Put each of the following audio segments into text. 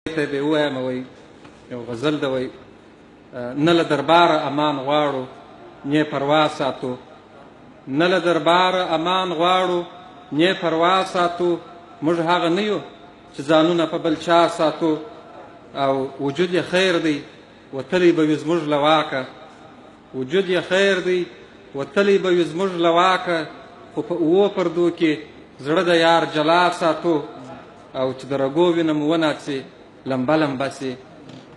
ته به ووایم، وایي یو غزل ده، وایي نه له درباره امان غواړو نې پروا ساتو، نه له درباره امان غواړو نې پروا ساتو، موږ هغه نه یو چې ځانونه په بل چا ساتو، او وجود یې خیر دی وتلی به وي زموږ له واکه، وجود یې خیر دی وتلی به وي زموږ له واکه، خو په اوو پردو کې زړه د یار جلا ساتو، او چې د رګو وینه مو وناڅي لمبه لمبه سي،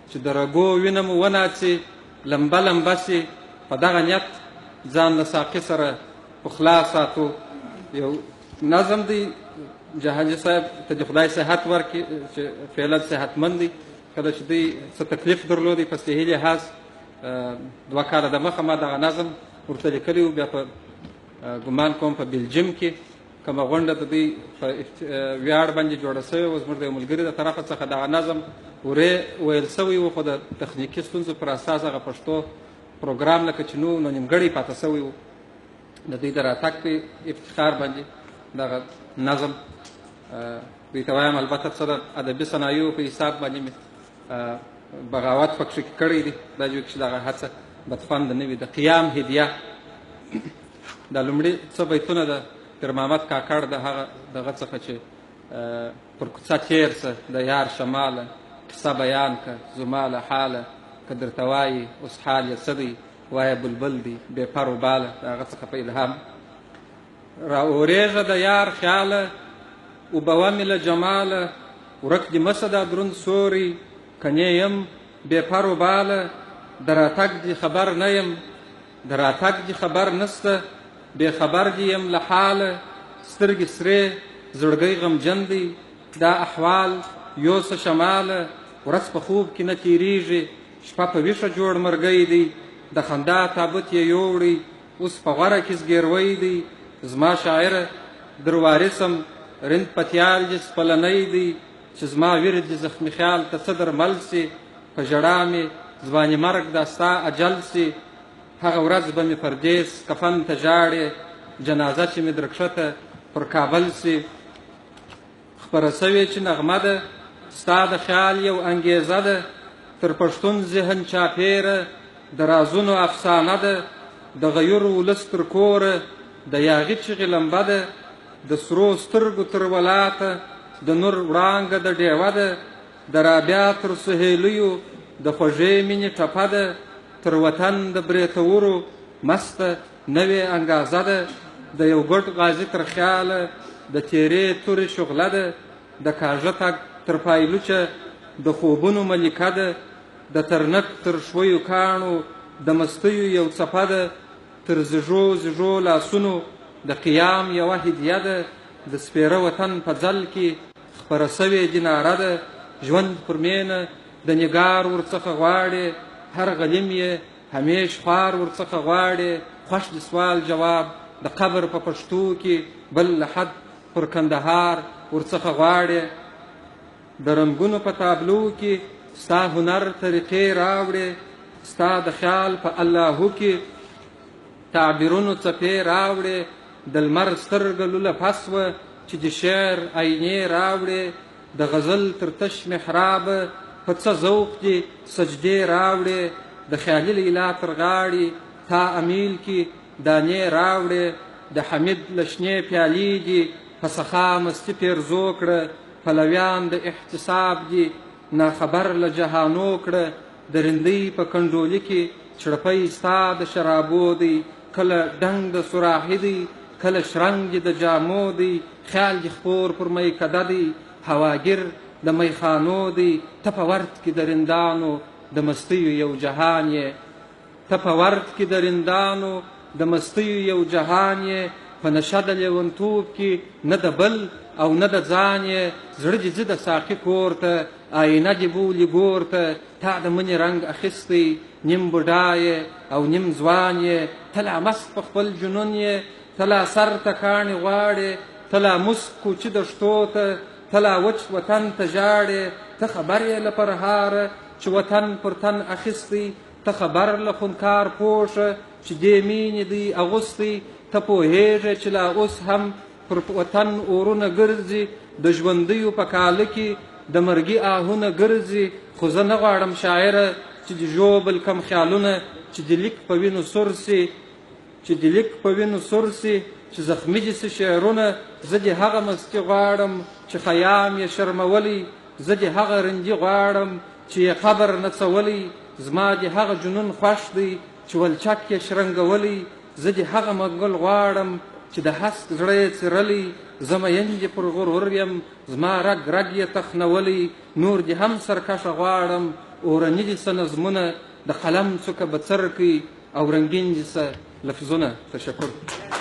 چې د رګو وینه مو وناڅي لمبه لمبه سي، په دغه نیت ځان له ساقي سره پخلا ساتو. یو نظم دی، جهانجي صاحب ته د خدای صحت ورکړي چې فعلا صحتمند دی، کله چې دوی څه تکلیف درلودی په صحي لحاظ 2 کاله دمخه ما دغه نظم ورته لیکلی و، بیا په ګمان کوم په بلجیم کې کومه غونډه د دوی په ویاړ باندې جوړه شوې وه، زموږ د یو ملګري د طرفه څخه دغه نظم ورې ویل شوی و، خو د تخنیکي ستونزو پر اساس هغه پښتو پروګرام لکه چې نو نیمګړی پاتې شوی و. د دوی د راتګ په افتخار باندې دغه نظم دوی ته وایم، البته څه د ادبي صنایعو په حساب باندې مې بغاوت پکښې کړی دی، دا چې دغه هڅه بدخونده نه وي. د قیام هدیه دا لومړي څه بیتونه د پیر محمد کاکړ د هغه دغه څخه چې پر کوڅه تېر سه د یار شماله، قصه بیان که زما له حاله، که درته وایي اوس حال یې څه دی، وایه بلبل دی بې پر و باله، د هغه څخه په الهام. را اورېږه د یار خیاله، اوبوه مې له جماله، ورک دې مه سه دا دروند سوری، که نې یم بې پر و باله، د راتګ دې خبر نه یم، د راتګ دې خبر نسته، بې خبر دې یم له حاله، سترګې سرې زړګی غمجن دی، دا احوال یوسه شماله، ورځ په خوب کې نه تېرېږي، شپه په ویښه جوړ مرګی دی، د خندا تابوت یې یوړی، اوس په غوره کې زګېروی دی، زما شاعره دروارسم رند پتیال دې سپلنی دی، چې زما ویر دې زخمي خیال ته څه درمل سي، په ژړا مې ځواني مرګ دا ستا اجل سي، هغه ورځ به مې پردېس کفن ته ژاړې، جنازه چې مې درکښته پر کابل سي. خپره سوې چې نغمه ده ستا د خیال یو انګېزه ده، تر پښتون ذهن چاپېره د رازونو افسانه ده، د غیور ولس تر کوره د یاغي چیغې لمبه ده، د سرو سترګو تر ولاته د نور وړانګه د ډېوه ده، د رابیا تر سهیلیو د خوږې مینې ټپه ده، تر وطن د برېتورو مسته نوې انګازه ده، د یو ګډ غازي تر خیاله د تیرې تورې شغله ده، د کاږه تګ تر پایلوچه د خوبونو ملکه ده، د ترنک تر ښویو کاڼو د مستیو یو څپه ده، تر زیږو زیږو لاسونو د قیام یوه هدیه ده، د سپېره وطن په ځل کې خپره سوې دیناره ده، ژوند پر مینه د نګار ورڅخه غواړي، هر غلیم یې همیش خوار ورڅخه غواړي، خوښ د سوال جواب د قبر په پښتو کې بل لحد پر کندهار ورڅخه غواړي، د رنګونو په تابلو کې ستا هنر طریقې راوړې، ستا د خیال په الله کې تعبیرونو څپې راوړې، د لمر سترګه لوله پس وه چې د شعر آینې راوړې، د غزل تر تش محرابه په څه ذوق دې سجدې راوړې، د خیالي لیلا تر غاړې تا امیل کې دانې راوړې، د حمید له شنې پیالې دې په سخا مستي پیرزو کړه، پلویان د احتساب دې ناخبر له جهانو کړه، د رندۍ په کنډولي کې چړپی ستا د شرابو دی، کله ډنګ د سوراحي دی، کله شرنګ دې د جامو دی، خیال دې خپور پر میکده دی، هواګیر د میخانو دی، ته په ورت کې د رندانو د مستیو یو جهان یې، ته په ورت کې د رندانو د مستیو یو جهان یې، په نشه د لیونتوب کې نه د بل او نه د ځان یې، زړه دې ځي د ساقي کور ته، آینه دې بولي ګور ته، تا د مني رنګ اخیستی، نیم بوډا یې او نیم ځوان یې، ته لا مست په خپل جنون یې، ته لا سر ته کاڼي غواړې، ته لا مسک کوچي دښتو ته، ته لا وچ وطن ته ژاړې، ته خبر یې له پرهاره چې وطن پر تن اخیستی، ته خبر له خونکار پوښه چې دې مینې دی اغوستی، ته پوهېږې چې لا اوس هم پر وطن اورونه ګرځي، د ژوندیو په کاله کې د مرګي آهونه ګرځي. خو زه نه غواړم شاعره چې دې ژوبل کم خیالونه، چې دې لیک په وینو سور سي، چې دې لیک په وینو سور سي، چې زخمي دې سي شعرونه. زه دې هغه مستي غواړم چې خیام یې شرمولی، زه دې هغه رندي غواړم چې یې قبر نڅولی. زما دې هغه جنون خوښ دی چې ولچک یې شرنګولی، زه دې هغه منګل غواړم چې د هسک زړه یې څیرلی. زه مین دې پر غرور یم، زما رګ رګ یې تخنولی. نور دې هم سرکښه غواړم، اورني دې څه نظمونه، د قلم څوکه به څرکئ او رنګین دې څه لفظونه. تشکر.